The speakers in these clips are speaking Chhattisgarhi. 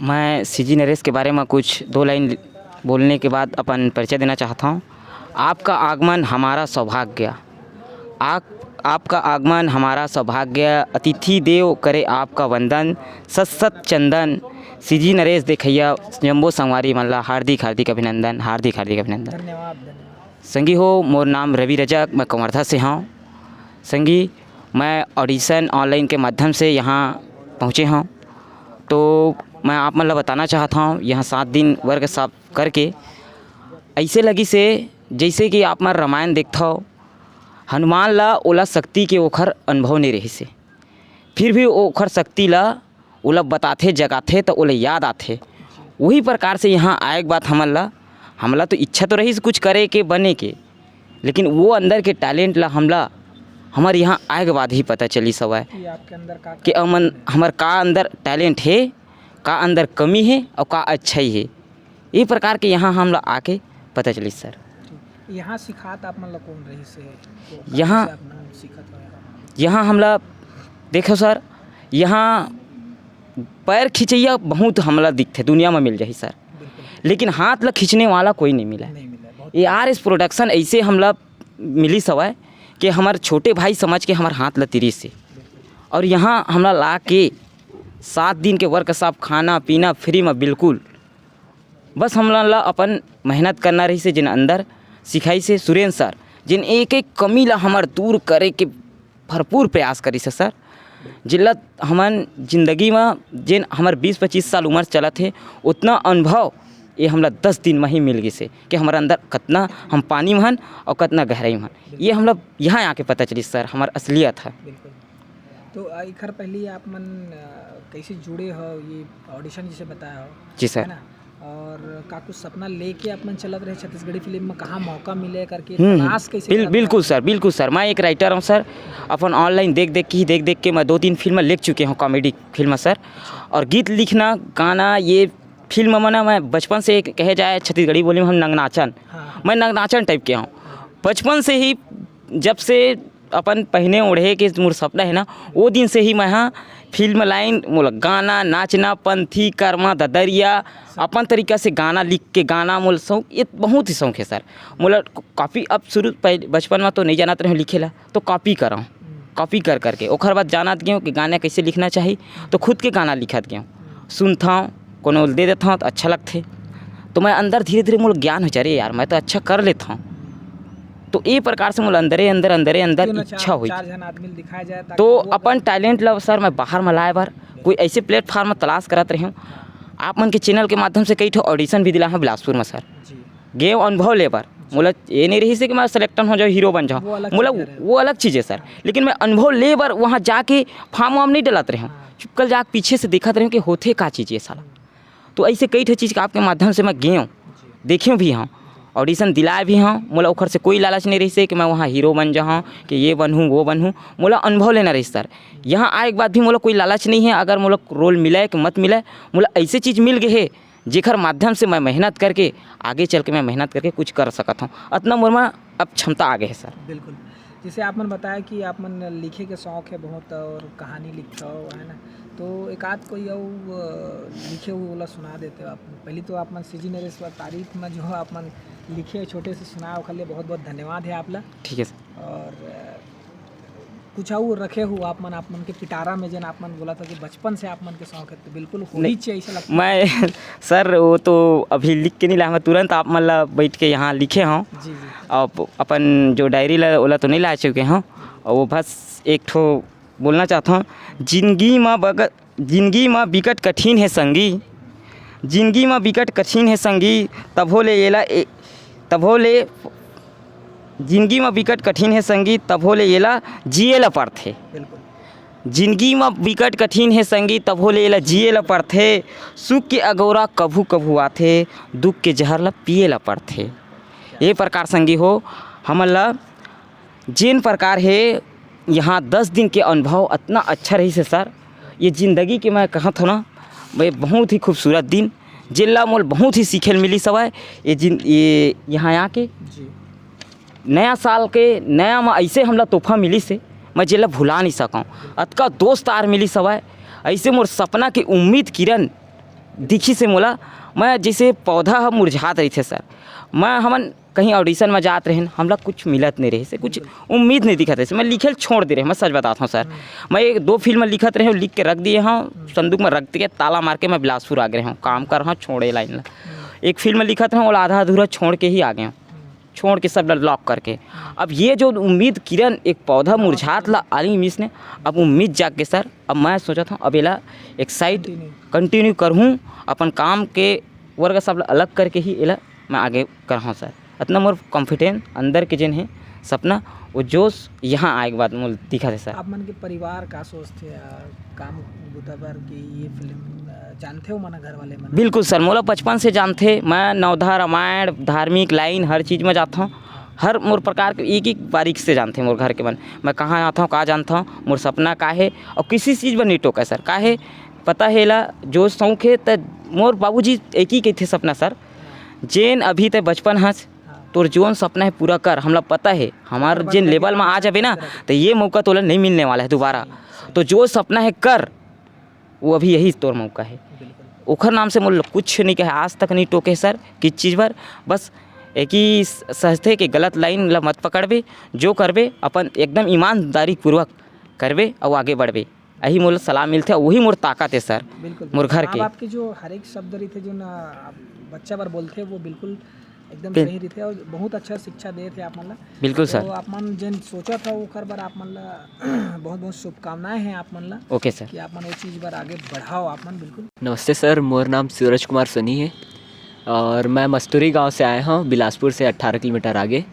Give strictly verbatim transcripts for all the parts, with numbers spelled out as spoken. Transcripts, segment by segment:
मैं सीजी नरेश के बारे में कुछ दो लाइन बोलने के बाद अपन परिचय देना चाहता हूँ। आपका आगमन हमारा सौभाग्य, आप, आपका आगमन हमारा सौभाग्य, अतिथि देव करे आपका वंदन, सत सत चंदन। सीजी नरेश देखैया जम्बो संगवारी मन ला हार्दिक हार्दिक अभिनंदन, हार्दिक हार्दिक अभिनंदन। धन्यवाद, धन्यवाद। संगी हो, मोर नाम रवि रजक, मैं कवर्धा से हूँ। संगी, मैं audition online के माध्यम से यहाँ पहुँचे हूँ। तो मैं आप मन ला बताना चाहत हूँ, यहाँ सात दिन workshop करके ऐसे लगिस हे, जैसे कि आप मन रामायण देखथव, हनुमान ला ओला शक्ति के ओखर अनुभव नइ रहिस हे, फिर भी ओखर शक्ति ला ओला बताथे, जगाथे, त ओला याद आथे। वही प्रकार से यहाँ आए के बाद हमन ला, हमला तो इच्छा तो रहिस कुछ करे के, बने के, लेकिन वो अंदर के talent ला हमला, हमर यहाँ आए के बाद ही पता चलिस हवय कि आपके अंदर का कि अमन, हमर का अंदर talent हे, का अंदर कमी हे और का अच्छाई हे। ये प्रकार के यहाँ हमला आके पता चलिस सर। ठीक। यहाँ सिखात आप मन ला कौन रहिस हे? तो कहाँ यहाँ से आप मन सीखत हो यहाँ? यहाँ हमला, देखो सर, यहाँ पैर खिंचैया बहुत हमला दिखथे, दुनिया में मिल जाही सर, बिल्कुल। लेकिन हाथ ला खींचने वाला कोई नहीं मिला। नहीं मिला, बहुत ये आर एस production ऐसे हमला मिलिस हवय कि हमर छोटे भाई समझ के हमर हाथ ला तिरिस हे। बिल्कुल। और यहाँ हमला ला के सात दिन के workshop, खाना पीना free में बिल्कुल। बस हमन ला अपन मेहनत करना रहिस हे, जेन अंदर सिखाइस हे सुरेंद्र सर, जेन एक एक कमी ला हमर दूर करे के भरपूर प्रयास करिस हे सर। जेला हमन जिंदगी म, जेन हमर बीस पच्चीस साल उम्र चलत हे, उतना अनुभव ये हमला दस दिन म ही मिल गिस हे कि हमर अंदर कतना हम पानी म हन और कतना गहराई म हन। ये हमला यहाँ आके पता चलिस सर, हमर असलियत ह। बिल्कुल। तो, अ, एखर पहले आप मन, अ, कैसे जुड़े हो ये audition जिसे बताया हो, जी सर। है ना? और का कुछ सपना लेके आप मन चलत रहे छत्तीसगढ़ी फिल्म में, कहाँ मौका मिले करके हम्म, हम्म। तलाश कैसे बिल-, करत बिल्कुल रहे? सर, बिल्कुल सर। मैं एक writer हूँ सर। अपन online देख देख के ही, देख देख के मैं दो तीन फिल्म लिख चुके हूँ, comedy फिल्म सर। और गीत लिखना, गाना, ये फिल्म में ना, मैं बचपन से एक कहे जाए छत्तीसगढ़ी बोली में हम नंगनाचन, हाँ। मैं नंगनाचन type के हूँ। बचपन से ही जब से अपन पहिने ओढ़े के मोर सपना है ना, वो दिन से ही मैं हा फिल्म line, मोला गाना, नाचना, पंथी, कर्मा, ददरिया, अपन तरीका से गाना लिख के, गाना मोला शौक, ये बहुत ही शौक है सर। मोला copy, अब शुरू पहले बचपन में तो नहीं जानत रहे लिखे ला, तो copy करा, copy कर करके ओखर बाद जानत गए कि गाना कैसे लिखना चाहिए, तो खुद के गाना लिखत गए, सुनता हूँ, कोनो ल दे देता हूँ तो अच्छा लगथे। तो मैं अंदर धीरे-धीरे मोला ज्ञान हो जाए, "अरे यार, मैं तो अच्छा कर लेता हूँ।" तो ए प्रकार से मोला अंदरे अंदर, अंदरे अंदर क्यों ना इच्छा चार, होई। चार झन आदमी ल दिखाया जाए, ताकि तो वो अपन talent ला सर मैं बाहर म लाए बर कोई ऐसे platform म तलाश करत रहे हूँ। आप मन के channel के माध्यम से कई ठो audition भी दिला हूँ बिलासपुर म सर। जी। गे अनुभव ले बर। मोला ये नहीं रही से कि मैं selector हो जाऊँ, hero बन जाऊँ। वो अलग मोला चीज़ है। वो अलग चीज़ है सर। लेकिन मैं अनुभव ले बर वहाँ जाके form वार्म नहीं डलत रहे हूँ। हाँ। चुपकल जाके पीछे से देखत रहे हूँ कि होथे का चीज़ ये साला। तो ऐसे कई ठो चीज़ के आपके माध्यम से मैं गए हूँ, देखे भी हूँ, audition दिलाए भी हूँ। मोला ओखर से कोई लालच नहीं रहिस हे कि मैं वहाँ hero बन जाऊँ, कि ये बनहूँ, वो बनहूँ। मोला अनुभव लेना रहिस सर। यहाँ आए के बाद भी मोला कोई लालच नहीं है, अगर मोला role मिले कि मत मिले, मोला ऐसे चीज़ मिल गए है, जेखर माध्यम से मैं मेहनत करके, आगे चल के मैं मेहनत करके कुछ कर सकत हूँ। अतना मोर मा अब क्षमता आ गए है सर। बिल्कुल। जैसे आप मन बताया कि आप मन लिखे के शौक है बहुत और कहानी लिखत हो, है ना? तो एक आध कोई अउ, अ, लिखे हुए वाला सुना देते हो आप। पहले तो आप मन सीजी नरेश पर तारीफ में जो आप मन लिखे छोटे से सुनाए, ओखर लिए बहुत बहुत धन्यवाद है आप ला। ठीक है सर। और, अ, कुछ अउ रखे हो आप मन, आप मन के पिटारा में, जेन आप मन बोला था कि बचपन से आप मन के शौक है, तो बिल्कुल होनी नहीं, चाहिए, ऐसा लगता है। मैं सर, वो तो अभी लिख के नहीं लाया, मैं तुरंत आप मन ला बैठ के यहाँ लिखे हूँ। जी, जी। अब अपन जो diary ला, ओला तो नहीं ला चुके हूँ, और वो बस एक ठो बोलना चाहता हूँ, जिंदगी म बग-, जिंदगी म बिकट कठिन हे संगी, जिंदगी म बिकट कठिन हे संगी, तभो ले एला ए-, तभो ले, जिंदगी म बिकट कठिन हे संगी, तभो ले एला जिए ला परथे। बिल्कुल। जिंदगी म बिकट कठिन हे संगी, तभो ले एला जिए ला परथे। सुख के अगोरा कभू कभू आथे, दुख के जहर ला पिए ला परथे। ये प्रकार संगी हो, हमन ला जेन प्रकार हे, यहाँ दस दिन के अनुभव अतना अच्छा रहिस हे सर। ये जिंदगी के मैं कहत हूँ ना, ये बहुत ही खूबसूरत दिन, जेला मोल बहुत ही सीखे ल मिलिस हवय। ये जिन-, ये यहाँ आके जी। नया साल के नया म ऐसे हमला तोहफा मिलिस हे, मैं जेला भुला नहीं सकूँ। अतका दोस्त यार मिलिस हवय, ऐसे मोर सपना के उम्मीद किरण दिखिस हे मोला, मैं जैसे पौधा ह मुरझात रहिथे सर, मैं हमन कहीं ऑडिशन में जात रहेन, हमला कुछ मिलत नहीं रहिस हे, कुछ उम्मीद नहीं दिखत रहिस हे, मैं लिखे ल छोड़ दे रहेंव, मैं सच बताथंव सर। मैं एक दो फिल्म लिखत रहेंव, लिख के रख दिए हंव, संदूक में रख के ताला मार के मैं बिलासपुर आ गे रहेंव, काम कर हंव, छोड़े लाइन ला। एक फिल्म लिखत रहेंव, ओला आधा अधूरा छोड़ के ही आ गेंव, छोड़ के सब ला लॉक करके। अब ये जो उम्मीद किरण, एक पौधा मुरझात ला आली मिस ने, अब उम्मीद जाग के सर, अब मैं सोचत हंव, अब एला एक साइड कंटिन्यू करहूं, अपन काम के वर्ग सब ला अलग करके ही एला मैं आगे करहूं सर। अतना मोर कॉन्फिडेंस अंदर के जेन हे सपना, वो जोश यहाँ आए के बाद मोला दिखत हे सर। आप मन के परिवार का सोचथे, अ, काम बुता बर कि ये फिल्म, अ, जानथे हो मन घर वाले मन? बिल्कुल सर, मोला बचपन से जानथे, मैं नवधा रामायण, धार्मिक लाइन, हर चीज में जाथंव। हर मोर प्रकार के एक एक बारीक से जानथे मोर घर के मन, मैं कहाँ जाथंव, का जानथंव, मोर सपना का हे, और किसी चीज बर नहीं टोके सर। का हे, पता हे ला, जो शौक हे, त मोर बाबूजी एक ही कहिथे सपना सर, जेन अभी ते बचपन हस, तोर जोन सपना हे पूरा कर, हमला पता हे, हमार जेन लेवल में आ जाबे ना, त ये मौका तोला नहीं मिलने वाला हे दोबारा। तो जो सपना हे कर, वो अभी यही तोर मौका हे। ओखर नाम से मोला कुछ नहीं कहे, आज तक नहीं टोके सर, किस चीज बर। बस एक ही स-, सहजथे कि गलत लाइन ला मत पकड़बे, जो करबे अपन एकदम ईमानदारी पूर्वक करबे और आगे बढ़बे। यही मोला सलाह मिलथे, वही मोर ताकत हे सर, बिल्कुल, मोर घर बिल्कुल। के। माँ बाप के जो हर एक शब्द रहिथे, जो ना आप बच्चा बर बोलथे, वो बिल्कुल एकदम बिल- सही रहिथे और बहुत अच्छा शिक्षा देथे आप मन ला। बिल्कुल तो सर। आप मन जेन सोचत हो, ओकर बर आप मन ला बहुत बहुत शुभकामनाएं हैं आप मन ला। ओके सर। कि आप मन वो चीज बर आगे बढ़ाओ आप मन, बिल्कुल। नमस्ते सर, मोर नाम सूरज कुमार सोनी है और मैं मस्तूरी गांव से आया हूँ, बिलासपुर से अट्ठारह किलोमीटर आगे।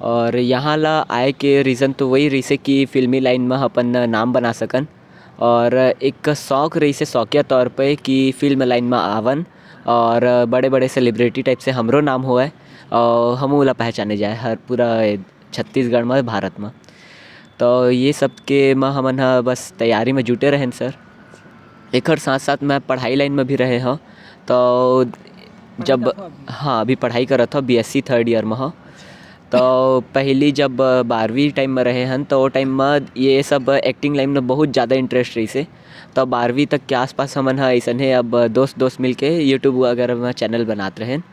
और यहाँ ला आए के रीज़न तो वही रहिसे कि फिल्मी लाइन में अपन नाम बना सकन। और एक शौक रहिसे, शौकिया तौर पे, कि फिल्म लाइन में आवन और बड़े-बड़े सेलिब्रिटी टाइप से हमरो नाम होवय और हमू ला पहचाने जाए हर पूरा छत्तीसगढ़ में, भारत में। तो ये सब के म हमन ह बस तैयारी में जुटे रहेन सर। एकर साथ-साथ मैं पढ़ाई लाइन में भी रहे हव। तो जब, करत हो अभी? हाँ, अभी पढ़ाई करत हव, बीएससी थर्ड ईयर में हव। अच्छा। तो पहली जब बारहवीं टाइम में रहे हन, तो वो टाइम में ये सब एक्टिंग लाइन में बहुत ज़्यादा इंटरेस्ट रहिसे। तो बारहवीं तक के आसपास हमन ह अइसने अब दोस्त-दोस्त मिलके YouTube वगैरह में चैनल बनात रहेन।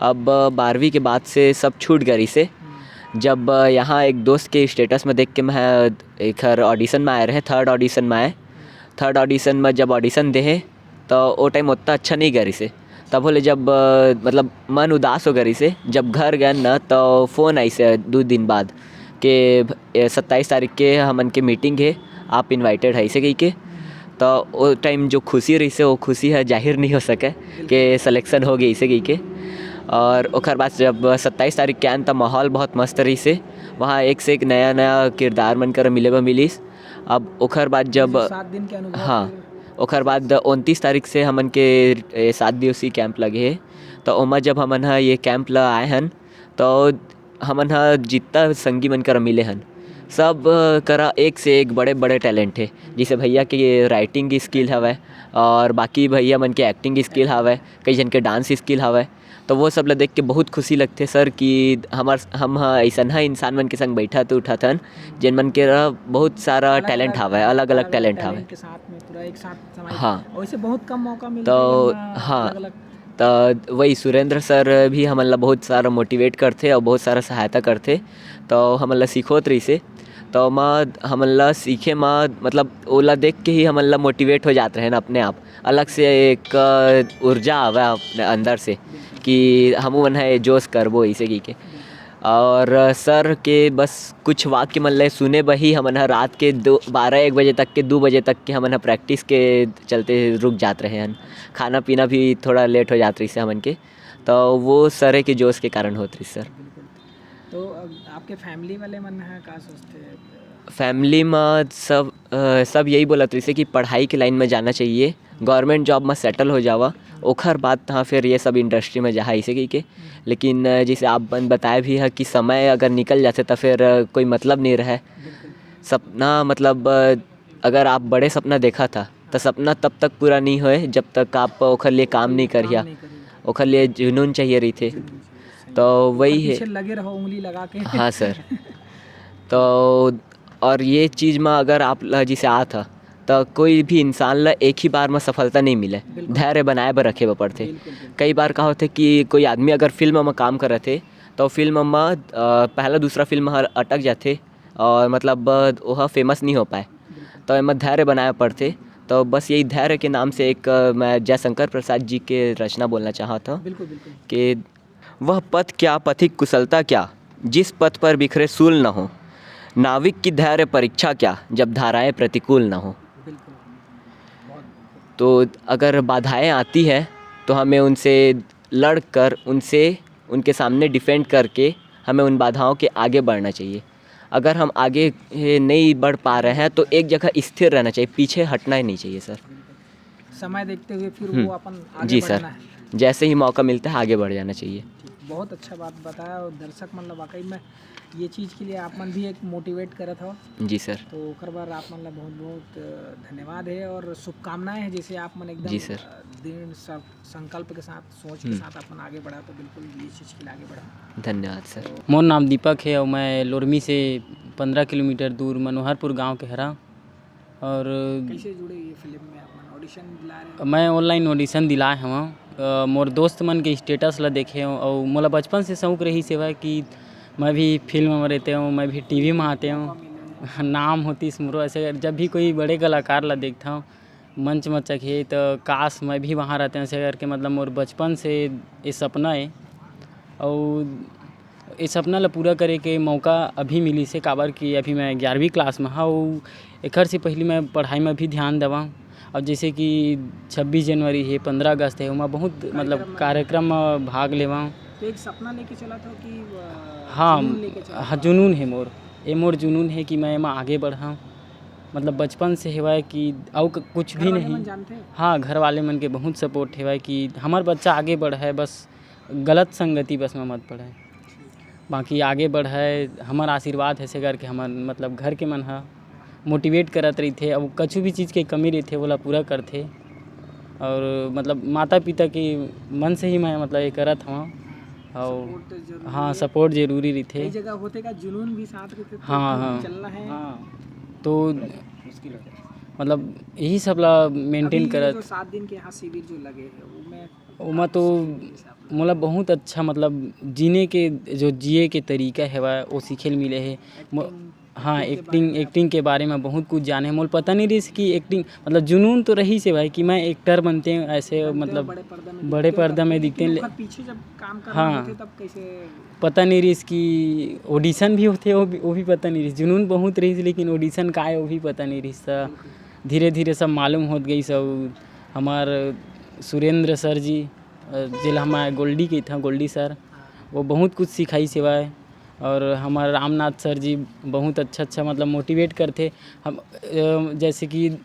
अब बारहवीं के बाद से सब छूट गे रहिसे। जब यहाँ एक दोस्त के स्टेटस में देख के मैं एखर ऑडिशन में आए रहे, थर्ड ऑडिशन में आए। थर्ड ऑडिशन में जब ऑडिशन देहे, तो वो टाइम उतना अच्छा नहीं गे रहिसे। तब होले जब, अ, मतलब मन उदास हो गे रहिसे, जब घर गए न, तो फ़ोन आइसे दो दिन बाद के, "ए, सत्ताईस तारीख के हमन के मीटिंग हे, आप इनवाइटेड है," ऐसे कहि के। तो वो टाइम जो खुशी रहिसे, वो खुशी है जाहिर नहीं हो सके कि सिलेक्शन हो गई, ऐसे कहि के। और ओकर बाद जब सत्ताईस तारीख के आन, तो माहौल बहुत मस्त रहिसे। वहाँ एक से एक नया नया किरदार मन कर मिले बर मिलिस। अब ओकर बाद जब, जैसे सात दिन के अनुभव हाँ, फिर ओकर बाद उनतीस तारीख से हमन के, ए, सात दिवसीय कैंप लगे हे। तो ओमा जब हमन ह ये कैंप ल आए हन, तो हमन ह जितना संगी मन करा मिले हन, सब करा एक से एक बड़े-बड़े टैलेंट हे। जैसे भैया के राइटिंग की स्किल हवय और बाकी भैया मन के एक्टिंग स्किल हवय, कई झन के डांस स्किल हवय। तो वो सब ल देख के बहुत खुशी लगथे सर कि हमर, हम ह अइसनहा इंसान मन के संग बइठत उठत हन, जेन मन के र बहुत सारा अलग-अलग टैलेंट हवय, अलग-अलग अलग-अलग टैलेंट हवय। टैलेंट के साथ में पूरा एक साथ समाहित। हाँ। वैसे बहुत कम मौका मिलथे तो, जेन म हाँ। अलग-अलग तो वही सुरेंद्र सर भी हमन ला बहुत सारा मोटिवेट करथे और बहुत सारा सहायता करथे, तो हमन ला सिखोत रहिसे। तो ओमा हमन ला सीखे म, मतलब, ओला देख के ही हमन ला मोटिवेट हो जात रहेन अपने आप, अलग से एक, अ, ऊर्जा आवे अपने अंदर से कि हमू मन ह ये जोश करबो, इसे कहि के। और सर के बस कुछ वाक्य मन ल सुने बर ही हमन ह रात के दो, बारह एक बजे तक के, दो बजे तक के हमन ह प्रैक्टिस के चलते रुक जात रहे हन। खाना पीना भी थोड़ा लेट हो जात रहिस हमन के, तो वो सरे के जोश के कारण होत रहिस सर। बिल्कुल। तो, अ, आपके फैमिली वाले मन ह का सोचथे? फैमिली म सब, अ, सब यही बोलत रहिसे कि पढ़ाई के लाइन में जाना चाहिए, गवर्नमेंट जॉब में सेटल हो जावा, ओखर बाद तहाँ फिर ये सब इंडस्ट्री में जाहा, ऐसे कहि के। लेकिन, अ, जैसे आप मन बताए भी है कि समय अगर निकल जाथे, तो फिर, अ, कोई मतलब नहीं रहे। बिल्कुल। सपना, मतलब, अ, अगर आप बड़े सपना देखा था, तो सपना तब तक पूरा नहीं होए, जब तक आप ओखर लिए काम नहीं करिया। काम नहीं करिया। ओखर लिए जुनून चाहिए रहिथे। जुनून चाहिए, सही। तो वही ओखर है। पीछे लगे रहो उंगली लगा के। हाँ सर। तो और ये चीज़ में अगर आप ल-, जैसे आत ह, त कोई भी इंसान ल एक ही बार म सफलता नहीं मिले। बिल्कुल। धैर्य बनाए बर रखे बर पड़थे। बिल्कुल, बिल्कुल। कई बार का होथे कि कोई आदमी अगर फिल्म म काम करत हे, त फिल्म म, अ, पहला दूसरा फिल्म हर अटक जाथे और मतलब, अ, ओह फेमस नहीं हो पाए। बिल्कुल। त एमा धैर्य बनाए पड़थे। त बस यही धैर्य के नाम से एक, अ, मैं जयशंकर प्रसाद जी के रचना बोलना चाहत हूँ। बिल्कुल, बिल्कुल। कि वह पथ क्या, पथिक कुशलता क्या, जिस पथ पर बिखरे सूल न हो, नाविक की धैर्य परीक्षा क्या, जब धाराएं प्रतिकूल न हो। बिल्कुल। तो अगर बाधाएं आती हैं, तो हमें उनसे लड़ कर, उनसे, उनके सामने डिफेंड करके हमें उन बाधाओं के आगे बढ़ना चाहिए। अगर हम आगे, ए, नहीं बढ़ पा रहे हैं, तो एक जगह स्थिर रहना चाहिए, पीछे हटना ही नहीं चाहिए, सर। समय देखते हुए फिर हम्म। वो अपन आगे जी, सर। बढ़ना है। जैसे ही मौका मिलता है, आगे बढ़ जाना चाहिए। ठीक, बहुत अच्छा बात बताया और दर्शक मन ला वाकई में ये चीज़ के लिए आप मन भी एक मोटिवेट करत हो। जी, सर। तो ओकर बर आप मन ला बहुत-बहुत धन्यवाद है और शुभकामनाएं हैं, जैसे आप मन एकदम, जी, सर। अ, दृढ़ स-, संकल्प के साथ, सोच के हम्म। साथ अपन आगे बढ़ा, तो बिल्कुल ये चीज़ के लिए आगे बढ़ा। धन्यवाद, सर। मोर नाम दीपक है और मैं लोरमी से पन्द्रह किलोमीटर दूर मनोहरपुर गांव के हरा। और कैसे जुड़े ये फिल्म में? अपन ऑडिशन दिला रहे हो? मैं ऑनलाइन ऑडिशन दिलाए हवं। अ, मोर दोस्त मन के स्टेटस ला देखे हवं और मोला बचपन से शौक रहिस हवय कि मैं भी फिल्म में रहते हूँ, मैं भी टीवी में आते हूँ। मौका मिले। नाम होतिस मोरो ऐसे, जब भी कोई बड़े कलाकार ला देखता हूँ मंच म चघे, तो काश मैं भी वहाँ रहते, ऐसे करके मतलब मोर बचपन से ये सपना है। और ये सपना ला पूरा करे के मौका अभी मिलिस हे, काबर कि अभी मैं ग्यारहवीं क्लास में हूँ। एकर से पहले मैं पढ़ाई में भी ध्यान देवां। और जैसे कि छब्बीस जनवरी है, पन्द्रह अगस्त है, ओमा बहुत मतलब कार्यक्रम में भाग लेवां। तो एक सपना लेके चला था कि, अ, हाँ, जुनून लेके चला हाँ, था? जुनून है मोर, ये मोर जुनून है कि मैं एमा आगे बढ़ां। मतलब बचपन से हेवय कि अउ क-, कुछ घर भी वाले नहीं। मन जानते हैं? हाँ, घर वाले मन के बहुत सपोर्ट हेवय कि हमर बच्चा आगे बढ़े, बस गलत संगति बस में मत पड़े। बाकी आगे बढ़े, हमर आशीर्वाद हे, से करके हमर मतलब घर के मन ह मोटिवेट करत रहिथे। अब कछु भी चीज़ के कमी रहिथे, ओला पूरा करथे। और मतलब माता पिता के मन से ही मैं मतलब ये करत हवं। और सपोर्ट तो जरूरी हाँ, है। सपोर्ट जरूरी रहिथे। कई जगह होथे का जुनून भी साथ रहिथे, तो हाँ, फिर हाँ। चलना है। हाँ। तो मुश्किल हो जाता है। मतलब यही सब ला मेंटेन अभी ये करत। जो सात दिन के यहाँ शिविर जो लगे है, वो मैं ओमा तो मोला बहुत अच्छा मतलब जीने के, जो जिए के तरीका हेवय, वो सीखे ल मिले हे। मो-, एक्टिंग हाँ, के बारे एक्टिंग, में एक्टिंग के बारे में बहुत कुछ जाने। मोला पता नहीं रहिस कि एक्टिंग, मतलब जुनून तो रहिस हे भाई कि मैं एक्टर बनते हैं, ऐसे बनते हैं, मतलब बड़े पर्दा में बड़े दिखते हैं, पर्दा में दिखते हैं, लेकिन ले- ओकर पीछे जब काम करना हाँ। होथे, तब कैसे? पता नहीं रहिस कि ऑडिशन भी होथे, वो भी, वो भी पता नहीं रहिस। जुनून बहुत रहिस, लेकिन ऑडिशन का है, वो भी पता नहीं रहिस। त बिल्कुल। धीरे-धीरे सब मालूम होत गइस। अउ हमार सुरेंद्र सर जी, अ, जेला मैं गोल्डी कहिथंव, गोल्डी सर, हाँ। वो बहुत कुछ सिखाइस हेवय। और हमार रामनाथ सर जी बहुत अच्छा-अच्छा मतलब मोटिवेट करथे। हम, अ, जैसे कि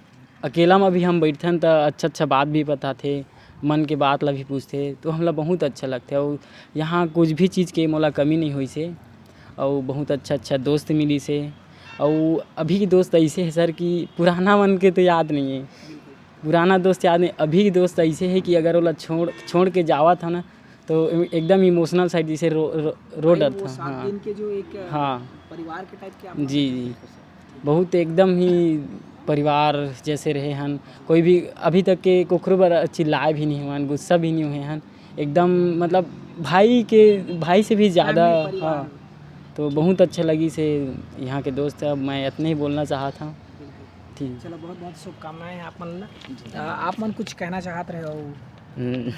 अकेला म भी हम बइठथन त अच्छा-अच्छा बात भी बताथे, मन के बात ला भी पूछथे, तो हमला बहुत अच्छा लगथे। अउ यहाँ कुछ भी चीज़ के मोला कमी नहीं होइस हे, अउ बहुत अच्छा-अच्छा दोस्त मिलिस हे। अउ अभी के दोस्त अइसे हे सर कि पुराना मन के तो याद नहीं हे, पुराना दोस्त याद नहीं। अभी के दोस्त अइसे हे कि अगर ओला छोड़, छोड़ के जावत ह ना, तो एकदम इमोशनल साइड जैसे रो, रो, रो भाई, डरत वो ह। सात हाँ। दिन के जो एक, अ, हाँ। परिवार के टाइप के आप जी, जी। बहुत एकदम ही परिवार जैसे रहे हन। कोई भी अभी तक के कोखरो बर चिल्लाए भी नहीं हुए हन, गुस्सा भी नहीं हुए हन। एकदम मतलब भाई के, भाई से भी ज़्यादा। फैमिली, परिवार। हाँ। तो बहुत अच्छा लगिस हे यहाँ के दोस्त। अब मैं इतने ही बोलना चाहत हूँ। बिल्कुल। ठीक। चलो, बहुत बहुत शुभकामनाएं आप मन ला। अ, आप मन कुछ कहना चाहत रहे हो? हम्म,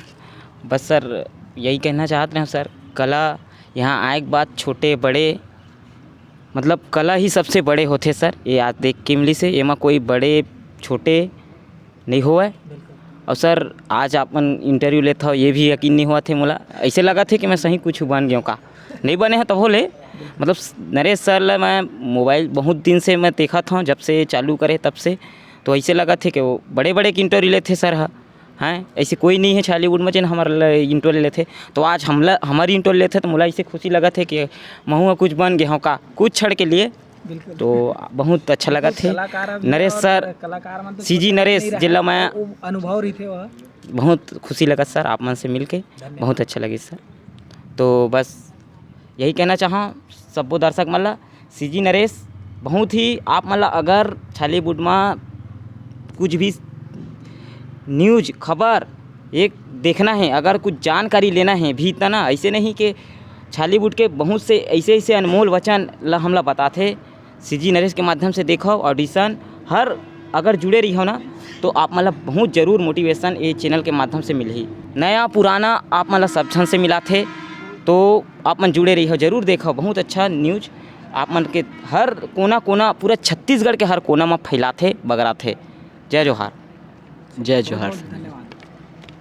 बस सर, यही कहना चाहत रहे हो सर, कला यहाँ आए के बाद छोटे बड़े, मतलब कला ही सबसे बड़े होथे सर। ये आज देख के मिलिस हे, एमा कोई बड़े छोटे नहीं होवय। बिल्कुल। और सर, आज आप मन इंटरव्यू लेत हो, ये भी यकीन नहीं होवत हे मोला। ऐसे लगत हे कि मैं सही कुछ बन गया हूँ का, नहीं बने हो तभो ले। मतलब नरेश सर ला मैं मोबाइल बहुत दिन से मैं देखत हूँ, जब से चालू करे तब से, तो ऐसे लगत हे कि वो बड़े बड़े के इंटरव्यू लेथे सर ह। हैं, ऐसे कोई नहीं है छॉलीवुड में जेन हमर ल-, इंटरव्यू लेथे। तो आज हमला, हमर इंटरव्यू लेथे तो मोला ऐसे खुशी लगत हे कि महू ह कुछ बन गया हूँ का, कुछ क्षण के लिए। बिल्कुल। तो बहुत अच्छा लगत हे। कलाकार अब नरेश और सर, कलाकार मन तो सीजी छोटे नरेश, नहीं रहा, जेला मैं वो अनुभव रहिथे वह। बहुत खुशी लगत सर आप मन से मिलके, धन्यवाद। बहुत अच्छा लगिस सर। तो बस यही कहना चाहूँ सब्बो दर्शक मन ला, सीजी नरेश बहुत ही आप मन ला अगर छॉलीवुड में कुछ भी न्यूज, खबर एक देखना है, अगर कुछ जानकारी लेना है भी, त ना ऐसे नहीं कि छालीवुड के बहुत से ऐसे ऐसे अनमोल वचन ला हमला बताथे। सीजी नरेश के माध्यम से देखो ऑडिशन, हर अगर जुड़े रहियो ना, तो आप मन ला बहुत जरूर मोटिवेशन ये चैनल के माध्यम से मिलही। नया पुराना आप मन ला सब झन से मिलाथे, तो आप मन जुड़े रहियो, जरूर देखो, बहुत अच्छा न्यूज आप मन के हर कोना कोना, पूरा छत्तीसगढ़ के हर कोना में फैलाथे, बगराथे। जय जोहार। जय जोहार।